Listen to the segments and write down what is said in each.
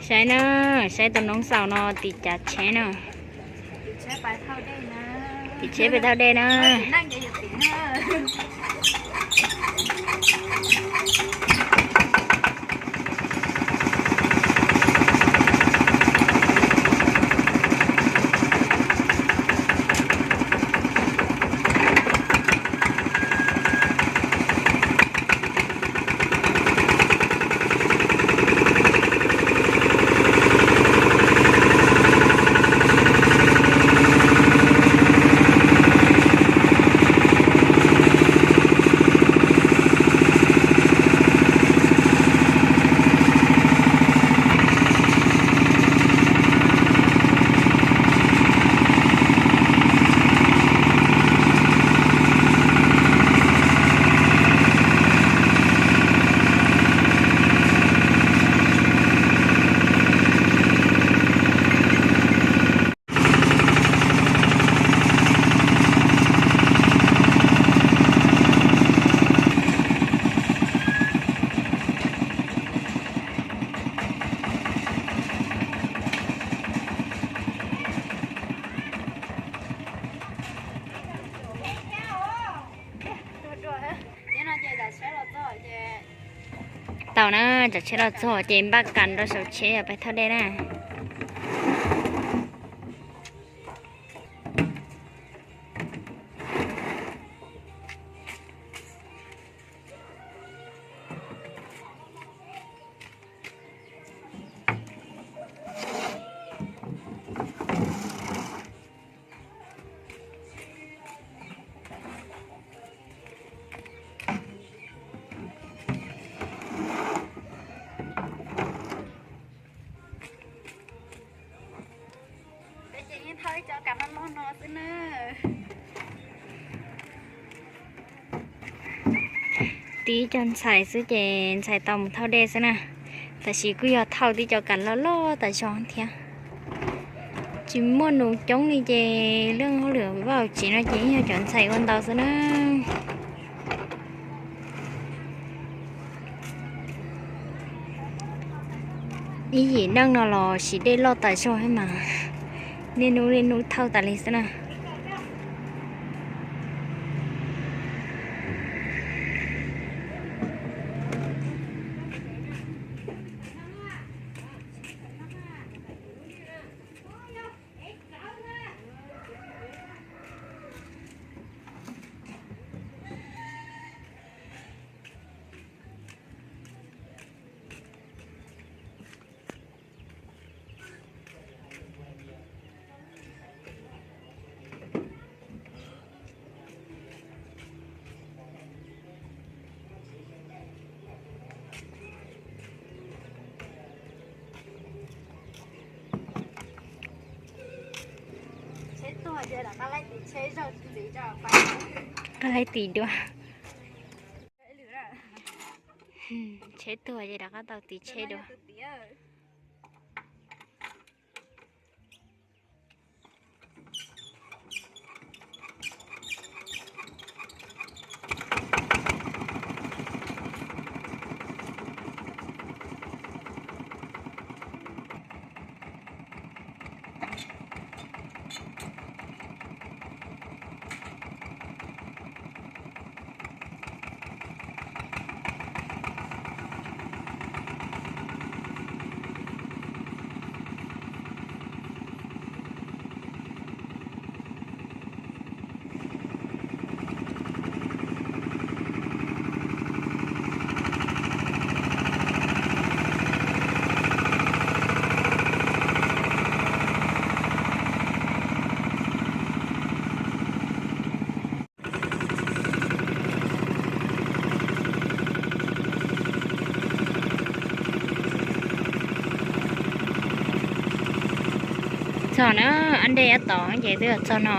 Saib na, saib tus noob xaus no tim cav tsheb na. Tim tsheb pais thauj dej na. Tau na, cov tsheb los txog ces npaj kas rau saum tsheb os, peb thauj dej na. Peb ces yeej thauj ib co kas loj loj no xwb na. Tib co ntxhais xwb ces ntxhais tau mus thauj dej xwb na. Tab sis kuj yog thauj tib co kas loj loj tas zog thiab. Tsis muaj nus coob li ces lub hauj lwm vaj tsev no ces yeej yog cov ntxhais ua ntau xwb na. Ib yim neej no los siv dej loj tas zog mas niaj hnub niaj hnub thauj tas li xwb na. Qab laib tis dua. Tsheb tuag ces rov qab tau tis tsheb dua. Txog na, ab dej ab tom ces twb txog no.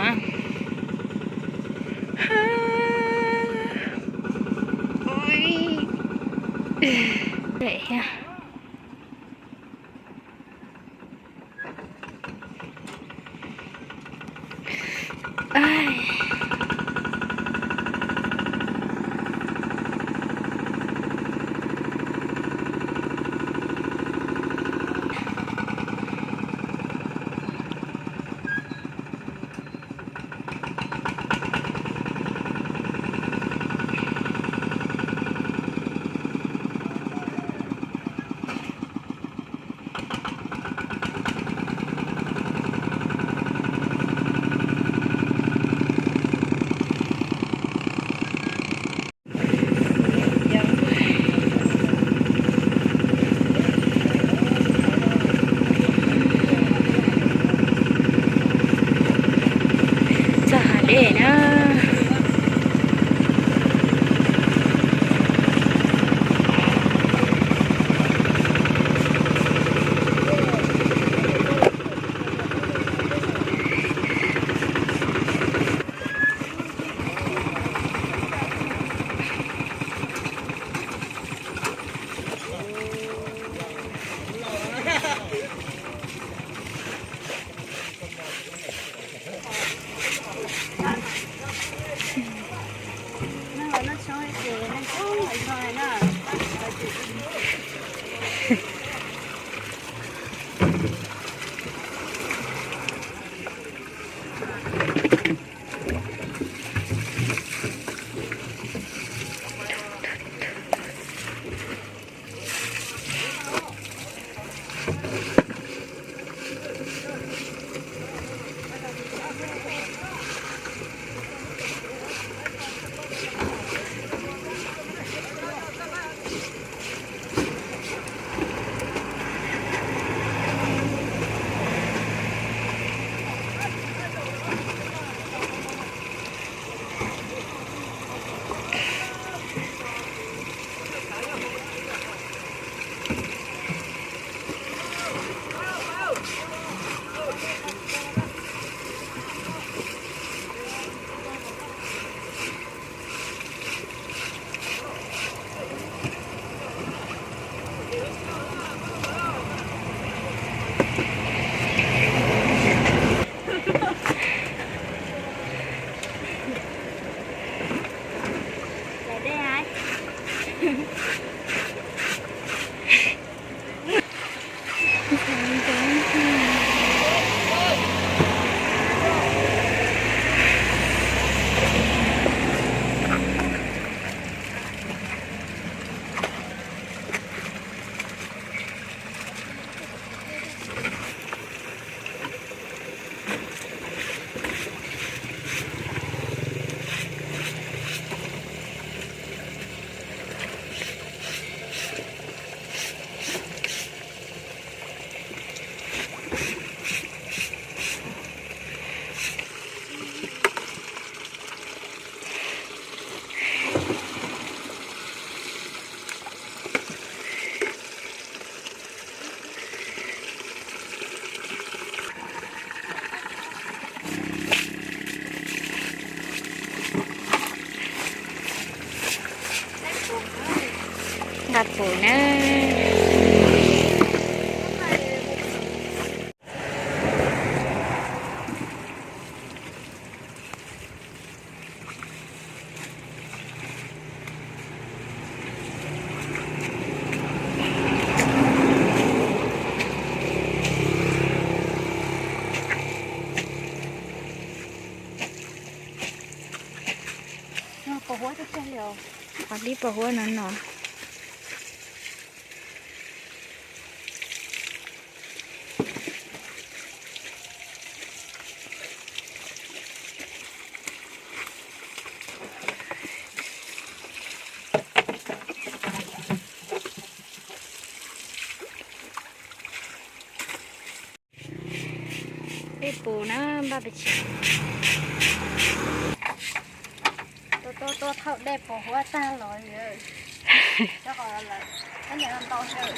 Nqa pum na. Pos huab teb teg li os. Qhov dib pos huab no no. Peb pum na, npaj pes tsawg. Tua tua tua thauj dej pos huab tag los yawg. Cov qos lawm, tab niam ntau yawg.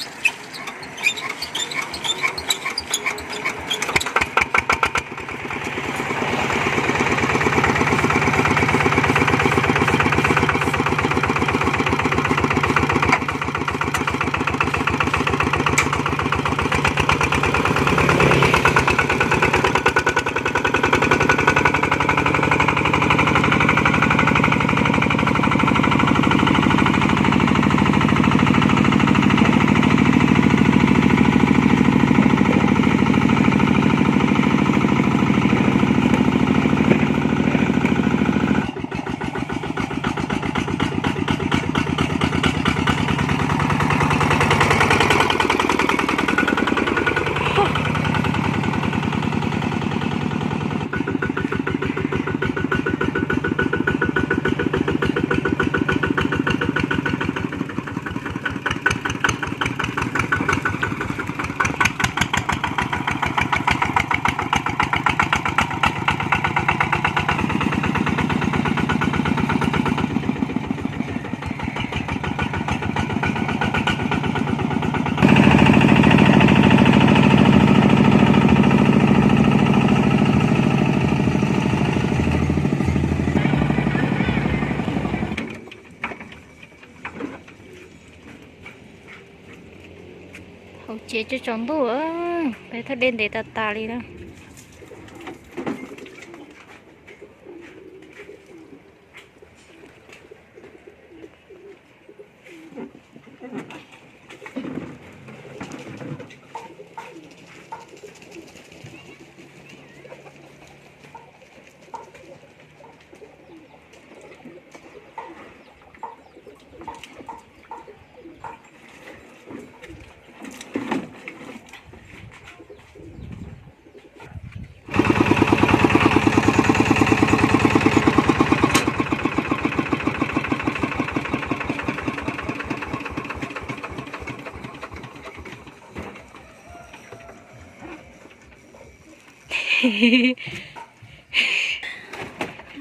Hauv tsev tsaus ntuj, peb thauj dej ntev tas tas li na.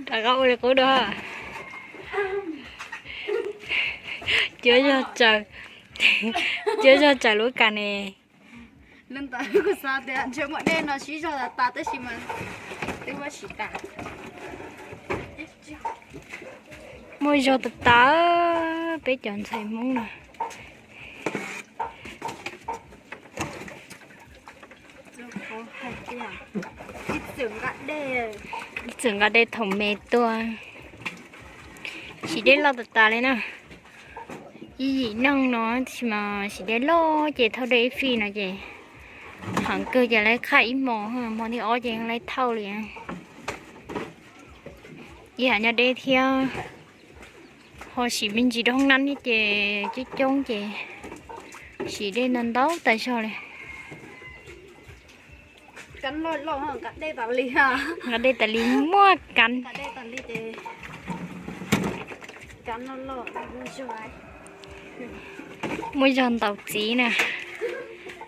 Rov qab ua li qub dua. Cuab zog tsaws, cuab zog tsaws lub kas ne. Ntawd kuv xav tias ntshe muaj dej no sib zog tas tas tab sis mas twb muab sib tas. Muaj zog tas tas, peb cov ntxhais Hmoob no. Ib txwm nqa dej thaum me tuaj. Siv dej loj tas tas li na. Ib yim neeg no tab sis mas siv dej loj ces thauj dej ib fij no ces heev kawg ces lawv qhaj ib hmos, hmo thib ob ces lawv thauj li. Ib yam nyob deb thiab, ho siv me ntsis rau hoob nab thiab ces coob coob ces siv dej ntau ntau tas zog li. Nqa dej tas li muaj kav. Muaj zog ntaus txiv na.